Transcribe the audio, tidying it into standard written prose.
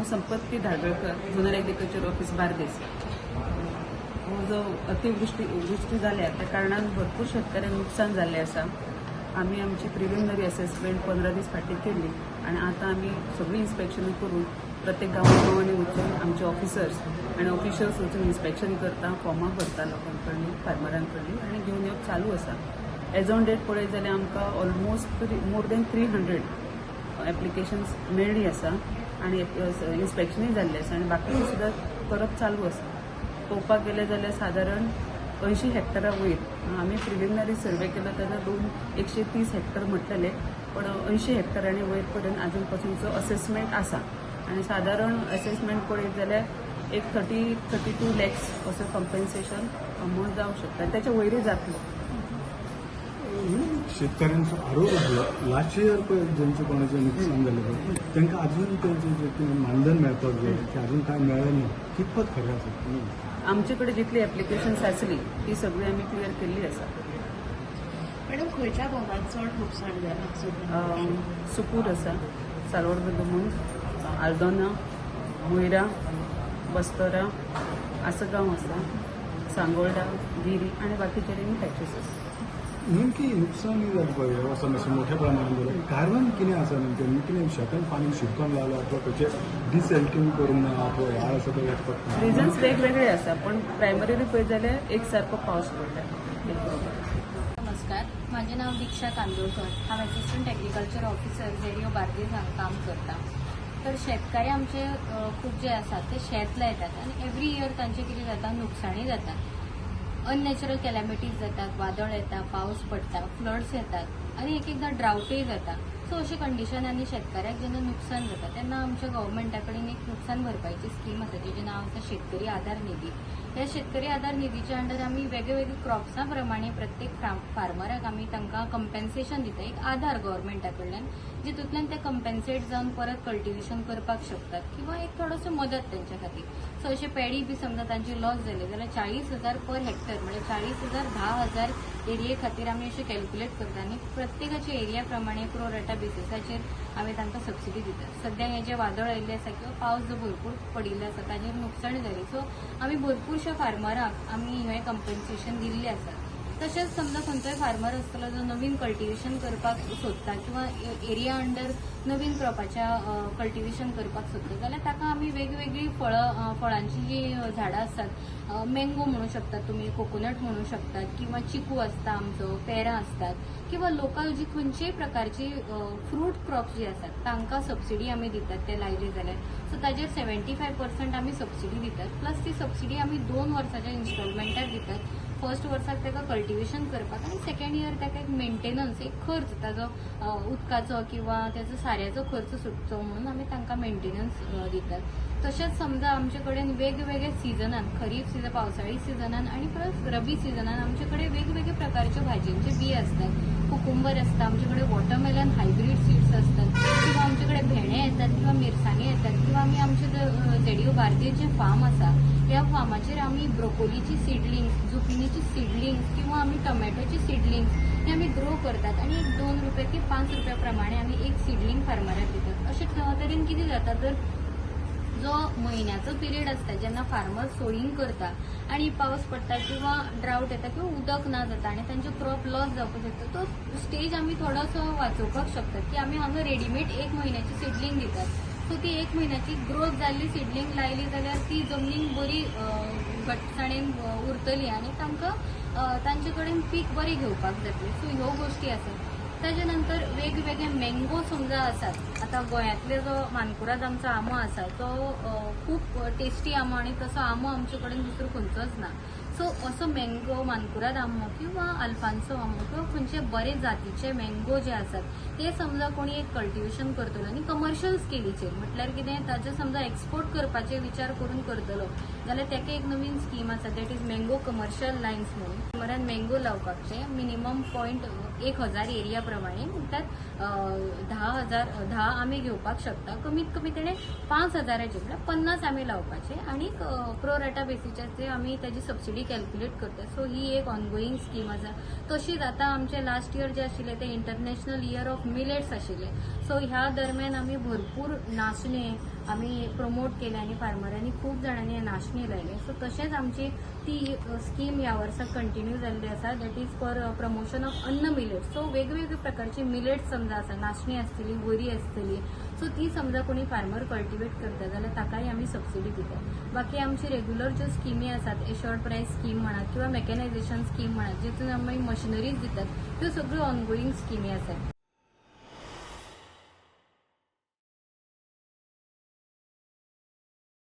Sampatti Dhadalkar, zonal agriculture office, Bardez. हो जो अतिवृष्टी वृष्टी जाल्या त्या कारणान भरपूर शेतकऱ्यांक नुकसान जाल्लें आसा. आमी आमची प्रिलिमिनरी असेसमेंट 15 दीस फाटीं केल्ली आनी आतां आमी सगळीं इन्स्पेक्शनां करून प्रत्येक गांवां गांवांनी वचून आमचे ऑफिसर्स आनी ऑफिशल्स वचून इन्स्पेक्शन करता, फॉर्मां भरता लोकां कडलीं, फार्मरां कडलीं आनी घेवन येवप चालू आसा. एज ऑन डेट पळयत जाल्यार आमकां almost more than 300 applications मेळ्ळी आसा आनी इन्स्पेक्शनूय जाल्लें आसा आनी बाकीचे सुद्दां करप चालू आसा. पळोवपाक गेलें जाल्यार सादारण 80 हॅक्टरा वयर आमी प्रिलिमिनरी सर्वे केलो तेन्ना 130 हॅक्टर म्हटलेले, पण 80 हॅक्टरांनी वयर पर्यंत आजून पासूनचो असेसमेंट आसा आनी सादारण असेसमेंट पळयत जाल्यार एक 32 लॅक्स असो कंपन्सेशन अमावंट जावंक शकता आनी त्याच्या वयरूय जातलो. शेतकऱ्यांचो आरोप आसलो, लास्ट इयर पळय जेंचे कोणाचें नुकसान जालें पळय, तांकां अजून तेंचें जें कितें मानधन मेळपाक जाय तें अजून कांय मेळ्ळें ना. कितपत खरें आसा? आमचे कडेन जितली एप्लिकेशन्स आसली ती सगळी आमी क्लियर केल्ली आसा. मॅडम, खंयच्या भागात चड नुकसान जालां सगळें? सुकूर आसा, सालवड दोमून, आल्दोना, मोयरा, बस्तोरा, आसगांव आसा, सांगोल्डा, गिरी आनी बाकीचे पॅचीस आसा. नेमकी नुकसान जालें पळय वर्सा मातशें मोठ्या प्रमाणात जालें, कारण कितें आसा नेमकें? कितें शेतान पाणी शिरकोन लागलां अथवा खंयचें डिसेल्टींग करूंक ना अथवा व्हाळ आसा ते वचपाक ना? रिजन्स वेगवेगळे आसा, पण प्रायमरीली पळयत जाल्यार एक सारको पावस पडला एक बरोबर. नमस्कार, माझे नाव दीक्षा कांदोळकर. हांव एसिस्टंट एग्रीकल्चर ऑफिसर, झेडिओ बार्देस हांगा काम करता. तर शेतकारी आमचे खूब जे आसात ते शेत लायतात आनी एवरी इयर तांचें कितें जाता, नुकसाणी जाता. अननॅचरल कॅलॅमिटीज जातात, वादळ येता, पावस पडटा, फ्लड्स येतात आनी एक एकदां ड्रावटूय जाता. सो अशे कंडिशनांनी शेतकाऱ्याक जेन्ना नुकसान जाता तेन्ना आमच्या गव्हर्मेंटा कडेन एक नुकसान भरपायची स्कीम आसा, जेजें नांव आसा शेतकरी आधार निधी. ह्या शेतकरी आधार निधीच्या अंडर आमी वेगळे वेगळे क्रॉप्सां प्रमाणे प्रत्येक फार्मराक आमी तांकां कंपेन्सेशन दिता, एक आधार गव्हर्मेंटा कडल्यान, जितूंतल्यान ते कंपेन्सेट जावन परत कल्टिवेशन करपाक शकतात किंवा एक थोडोसो मदत तेंच्या खातीर. सो अशे पेडी बी समजा तांची लॉस जाली जाल्यार 40,000 पर हेक्टर, म्हणजे 40,000 10,000 एरिये खातीर आमी अशें कॅल्क्युलेट करता आनी प्रत्येकाच्या एरिया प्रमाणे प्रोरेटा बेसिसाचेर आमी तांकां सबसिडी दितात. सद्या हें जें वादळ आयिल्लें आसा किंवा पावस जो भरपूर पडिल्लो आसा ताजेर नुकसाण जाली. सो आमी भरपूरश्या फार्मरांक आमी हें कंपन्सेशन दिल्लें आसा. तशेंच समजा खंयचोय फार्मर आसतलो जो नवीन कल्टिवेशन करपाक सोदता किंवा एरिया अंडर नवीन क्रॉपाच्या कल्टिवेशन करपाक सोदता जाल्यार ताका आमी वेगवेगळीं फळां, फळांची जी झाडां आसतात, मँगो म्हणू शकतात तुमी, कोकोनट म्हणू शकतात किंवा चिकू आसता आमचो, पेरां आसतात किंवा लोकल जी खंयचेय प्रकारची फ्रूट क्रॉप्स जी आसात तांकां सबसिडी आमी दितात ते लायले जाल्यार. सो ताजेर 75% आमी सबसिडी दितात, प्लस ती सबसिडी आमी 2 वर्साच्या इन्स्टॉलमेंटार दितात. फर्स्ट वर्साक ताका कल्टिवेशन करपाक आनी सेकंड इयर ताका एक मेंटेनन्स, एक खर्च ताजो उदकाचो किंवा ताजो साऱ्याचो खर्च सुटचो म्हणून आमी तांकां मेंटेनन्स दितात. तशेंच समजा आमचे कडेन वेगवेगळ्या सिजनान, खरीप सिजन, पावसाळी सिजनान आनी प्लस रबी सिजनान आमचे कडेन वेगवेगळे प्रकारचे भाजयेंचे बी आसतात. कुकुंबर आसता आमचे कडेन, वॉटरमेलन हायब्रीड सीड्स आसतात किंवा आमचे कडेन भेंडे येतात किंवा मिरसांगे येतात किंवा आमी आमचे झेडिओ बार्देस फार्म आसा, ह्या फार्माचेर आमी ब्रोकोलीची सिडलिंग्स, जुकिनीची सिडलिंग्स किंवा आमी टोमॅटोची सिडलिंग्स हे आमी ग्रो करतात आनी एक 2 रुपया ते 5 रुपया प्रमाणे आमी एक सिडलिंग फार्मराक दितात. अशें तरेन कितें जाता तर जो म्हयन्याचो पिरियड आसता जेन्ना फार्मर सोईंग करता आनी पावस पडटा किंवा ड्रावट येता किंवा उदक ना जाता आनी तांचे क्रॉप लॉस जावपाक शकता, तो स्टेज आमी थोडोसो वाचोवपाक शकतात की आमी हांगा रेडीमेड एक म्हयन्याची सिडलिंग दितात. सो ती एक म्हयन्याची ग्रोथ जाल्ली सिडलिंग लायली जाल्यार ती जमनीन बरी घटसाणेन उरतली आनी तांकां तांचे कडेन पीक बरें घेवपाक जातलें. सो ह्यो गोश्टी आसात. ताजे नंतर वेगवेगळे मँगो समजा आसात. आतां गोंयांतले जो मानकुराद आमचो आंबो आसा तो खूब टेस्टी आंबो आनी तसो आंबो आमचे कडेन दुसरो खंयचोच ना. सो असो मँगो, मानकुराद आंबो किंवा अल्फान्सो आंबो किंवा खंयचे बरे जातीचे मँगो जे आसात ते समजा कोणी एक कल्टिवेशन करतलो आनी कमर्शियल स्केलीचेर, म्हटल्यार कितें, ताजे समजा एक्सपोर्ट करपाचे विचार करून करतलो जाल्यार ताका एक नवीन स्कीम आसा, that is mango commercial lines म्हणून. फार्मरान मँगो लावपाक मिनिमम 0.1 हजार एरिया प्रमाणे, म्हणटात 10,000, 10 आमे घेवपाक शकता. कमीत कमी तेणे 5 हजाराचे, म्हळ्यार 50 आमे लावपाचे आनी प्रोराटा बेसीचेर ते आमी ताजी सबसिडी कॅल्क्युलेट करतात. सो ही एक ऑनगोईंग स्कीम आसा. तशीच आतां आमचे लास्ट इयर जे आशिल्ले ते इंटरनॅशनल इयर ऑफ मिलेट्स आशिल्ले. सो ह्या दरम्यान आमी भरपूर नाचणे आमी प्रमोट केले आनी फार्मरांनी खूब जाणांनी नाचणे लायले. सो तशेंच आमची ती स्कीम ह्या वर्सा कंटिन्यू जाल्ली आसा, that is for promotion of अन्न मिलेट्स. सो वेगवेगळे प्रकारची मिलेट्स समजा आसा, नाचणी आसतली, वरी आसतली, सो ती समजा कोणी फार्मर कल्टिवेट करता जाल्यार ताकाय आमी सबसिडी दितात. बाकी आमची रेग्युलर ज्यो स्किमी आसात, एश्योर्ड प्रायस स्कीम म्हणात किंवा मेकॅनायझेशन स्कीम म्हणात, जितून आमी मशिनरीज दितात, त्यो सगळ्यो ऑनगोईंग स्किमी आसात.